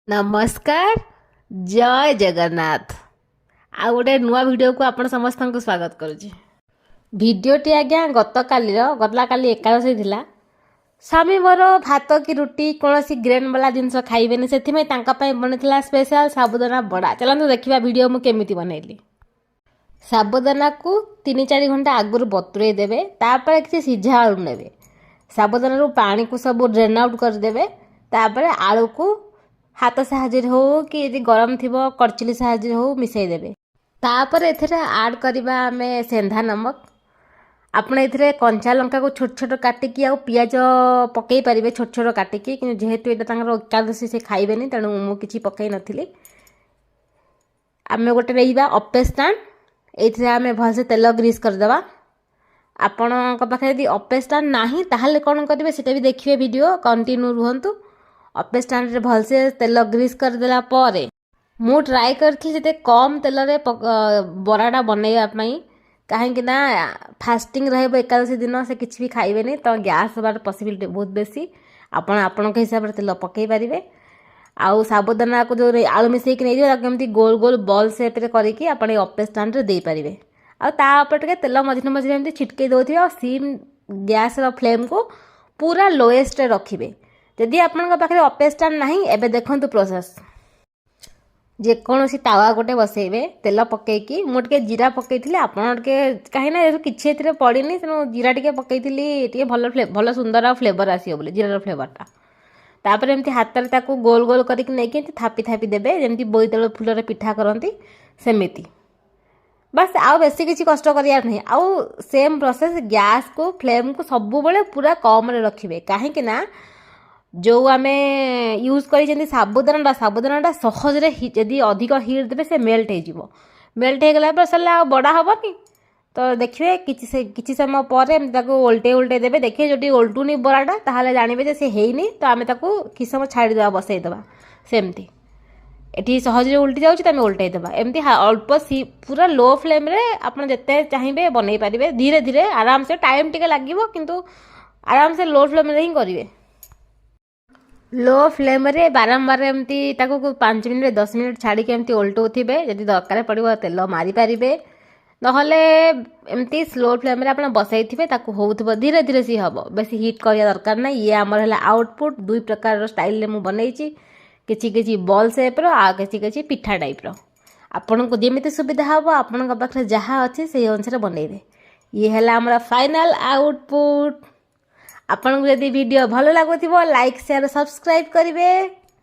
ନମସ୍କାର, ଜୟ ଜଗନ୍ନାଥ। ଆଉ ଗୋଟେ ନୂଆ ଭିଡ଼ିଓକୁ ଆପଣ ସମସ୍ତଙ୍କୁ ସ୍ୱାଗତ କରୁଛି। ଭିଡ଼ିଓଟି ଆଜ୍ଞା ଗତକାଲିର। ଗଲାକାଲି ଏକାଦଶୀ ଥିଲା। ସ୍ୱାମୀ ମୋର ଭାତ କି ରୁଟି, କୌଣସି ଗ୍ରେନ୍ ବାଲା ଜିନିଷ ଖାଇବେନି। ସେଥିପାଇଁ ତାଙ୍କ ପାଇଁ ବନିଥିଲା ସ୍ପେଶାଲ ସାବୁଦାନା ବଡ଼ା। ଚାଲନ୍ତୁ ଦେଖିବା ଭିଡ଼ିଓ ମୁଁ କେମିତି ବନେଇଲି। ସାବୁଦାନାକୁ 3-4 ଘଣ୍ଟା ଆଗରୁ ବତୁରେଇ ଦେବେ। ତାପରେ କିଛି ସିଝା ଆଳୁ ନେବେ। ସାବୁଦାନାରୁ ପାଣିକୁ ସବୁ ଡ୍ରେନ୍ ଆଉଟ୍ କରିଦେବେ। ତାପରେ ଆଳୁକୁ ହାତ ସାହାଯ୍ୟରେ ହଉ କି ଯଦି ଗରମ ଥିବ କରଚୁଲି ସାହାଯ୍ୟରେ ହଉ, ମିଶାଇ ଦେବେ। ତାପରେ ଏଥିରେ ଆଡ଼୍ କରିବା ଆମେ ସେନ୍ଧା ନମକ। ଆପଣ ଏଥିରେ କଞ୍ଚା ଲଙ୍କାକୁ ଛୋଟ ଛୋଟ କାଟିକି ଆଉ ପିଆଜ ପକାଇ ପାରିବେ ଛୋଟ ଛୋଟ କାଟିକି। କିନ୍ତୁ ଯେହେତୁ ଏଇଟା ତାଙ୍କର ଏକାଦଶୀ, ସେ ଖାଇବେନି, ତେଣୁ ମୁଁ କିଛି ପକାଇ ନଥିଲି। ଆମେ ଗୋଟେ ନେଇଯିବା ଅପେ ଷ୍ଟାଣ୍ଡ। ଏଇଥିରେ ଆମେ ଭଲସେ ତେଲ ଗ୍ରୀସ୍ କରିଦେବା। ଆପଣଙ୍କ ପାଖରେ ଯଦି ଅପେ ଷ୍ଟାଣ୍ଡ ନାହିଁ, ତାହେଲେ କ'ଣ କରିବେ ସେଇଟା ବି ଦେଖିବେ, ଭିଡ଼ିଓ କଣ୍ଟିନ୍ୟୁ ରୁହନ୍ତୁ। ଅପେ ଷ୍ଟାଣ୍ଡରେ ଭଲସେ ତେଲ ଗ୍ରୀସ୍ କରିଦେଲା ପରେ ମୁଁ ଟ୍ରାଏ କରିଥିଲି ଯେତେ କମ୍ ତେଲରେ ବରାଟା ବନେଇବା ପାଇଁ, କାହିଁକି ନା ଫାଷ୍ଟିଂ ରହିବ ଏକାଦଶୀ ଦିନ, ସେ କିଛି ବି ଖାଇବେନି, ତ ଗ୍ୟାସ୍ ହେବାର ପସିବିଲିଟି ବହୁତ ବେଶୀ। ଆପଣ ଆପଣଙ୍କ ହିସାବରେ ତେଲ ପକାଇ ପାରିବେ। ଆଉ ସାବୁଦାନାକୁ ଯେଉଁ ଆଳୁ ମିଶେଇକି ନେଇଯିବେ, ତାକୁ ଏମିତି ଗୋଲ ଗୋଲ ବଲ୍ ସେପ୍ରେ କରିକି ଆପଣ ଏଇ ଅପେ ଷ୍ଟାଣ୍ଡରେ ଦେଇପାରିବେ। ଆଉ ତା ଉପରେ ଟିକେ ତେଲ ମଝିରେ ମଝିରେ ଏମିତି ଛିଟକେଇ ଦେଉଥିବେ। ଆଉ ସିମ୍ ଗ୍ୟାସ୍ର ଫ୍ଲେମ୍କୁ ପୁରା ଲୋଏଷ୍ଟରେ ରଖିବେ। ଯଦି ଆପଣଙ୍କ ପାଖରେ ଅପେ ଷ୍ଟାଣ୍ଡ ନାହିଁ, ଏବେ ଦେଖନ୍ତୁ ପ୍ରୋସେସ୍। ଯେକୌଣସି ତାୱା ଗୋଟେ ବସେଇବେ ତେଲ ପକେଇକି। ମୁଁ ଟିକେ ଜିରା ପକେଇଥିଲି। ଆପଣ ଟିକେ, କାହିଁକିନା ଏଥିରୁ କିଛି ଏଥିରେ ପଡ଼ିନି, ତେଣୁ ଜିରା ଟିକେ ପକେଇଥିଲି, ଟିକେ ଭଲ ଭଲ ସୁନ୍ଦର ଆଉ ଫ୍ଲେଭର ଆସିବ ବୋଲି, ଜିରାର ଫ୍ଲେଭରଟା। ତାପରେ ଏମିତି ହାତରେ ତାକୁ ଗୋଲ ଗୋଲ କରିକି ନେଇକି ଏମିତି ଥାପି ଥାପି ଦେବେ, ଯେମିତି ବୋଇତାଳୁ ଫୁଲରେ ପିଠା କରନ୍ତି ସେମିତି। ବାସ୍, ଆଉ ବେଶୀ କିଛି କଷ୍ଟ କରିବାର ନାହିଁ। ଆଉ ସେମ୍ ପ୍ରୋସେସ୍, ଗ୍ୟାସ୍କୁ ଫ୍ଲେମ୍କୁ ସବୁବେଳେ ପୁରା କମ୍ରେ ରଖିବେ, କାହିଁକି ନା ଯେଉଁ ଆମେ ୟୁଜ୍ କରିଛନ୍ତି ସାବୁଦାନାଟା, ସାବୁଦାନାଟା ସହଜରେ ଯଦି ଅଧିକ ହିଟ୍ ଦେବେ, ସେ ମେଲ୍ଟ ହେଇଯିବ। ମେଲ୍ଟ ହେଇଗଲା ପରେ ସରିଲା, ଆଉ ବଡ଼ା ହେବନି। ତ ଦେଖିବେ, କିଛି ସମୟ ପରେ ଏମିତି ତାକୁ ଓଲଟେଇ ଓଲଟେଇ ଦେବେ। ଦେଖିବେ, ଯଦି ଓଲଟୁନି ବରାଟା, ତାହେଲେ ଜାଣିବେ ଯେ ସେ ହେଇନି। ତ ଆମେ ତାକୁ କିଛି ସମୟ ଛାଡ଼ିଦେବା, ବସେଇଦେବା ସେମିତି। ଏଠି ସହଜରେ ଉଲ୍ଟି ଯାଉଛି, ତ ଆମେ ଓଲଟେଇ ଦେବା ଏମିତି ଅଳ୍ପ ପୁରା ଲୋ ଫ୍ଲେମ୍ରେ। ଆପଣ ଯେତେ ଚାହିଁବେ ବନେଇ ପାରିବେ ଧୀରେ ଧୀରେ, ଆରାମସେ। ଟାଇମ୍ ଟିକେ ଲାଗିବ, କିନ୍ତୁ ଆରାମସେ ଲୋ ଫ୍ଲେମ୍ରେ ହିଁ କରିବେ। ଲୋ ଫ୍ଲେମ୍ରେ ବାରମ୍ବାର ଏମିତି ତାକୁ 5 ମିନିଟ୍ 10 ମିନିଟ୍ ଛାଡ଼ିକି ଏମିତି ଓଲଟଉଥିବେ। ଯଦି ଦରକାର ପଡ଼ିବ, ତେଲ ମାରିପାରିବେ, ନହେଲେ ଏମିତି ସ୍ଲୋ ଫ୍ଲେମ୍ରେ ଆପଣ ବସେଇଥିବେ, ତାକୁ ହେଉଥିବ ଧୀରେ ଧୀରେ, ସିଏ ହେବ। ବେଶୀ ହିଟ୍ କରିବା ଦରକାର ନାହିଁ। ଇଏ ଆମର ହେଲା ଆଉଟପୁଟ୍। ଦୁଇ ପ୍ରକାରର ଷ୍ଟାଇଲରେ ମୁଁ ବନେଇଛି, କିଛି କିଛି ବଲ୍ ସେପ୍ର ଆଉ କିଛି କିଛି ପିଠା ଟାଇପ୍ର। ଆପଣଙ୍କୁ ଯେମିତି ସୁବିଧା ହେବ, ଆପଣଙ୍କ ପାଖରେ ଯାହା ଅଛି ସେଇ ଅନୁସାରେ ବନେଇବେ। ଇଏ ହେଲା ଆମର ଫାଇନାଲ୍ ଆଉଟପୁଟ୍। ଆପଣଙ୍କୁ ଯଦି ଭିଡ଼ିଓ ଭଲ ଲାଗୁଥିବ, ଲାଇକ୍, ସେୟାର, ସବସ୍କ୍ରାଇବ୍ କରିବେ।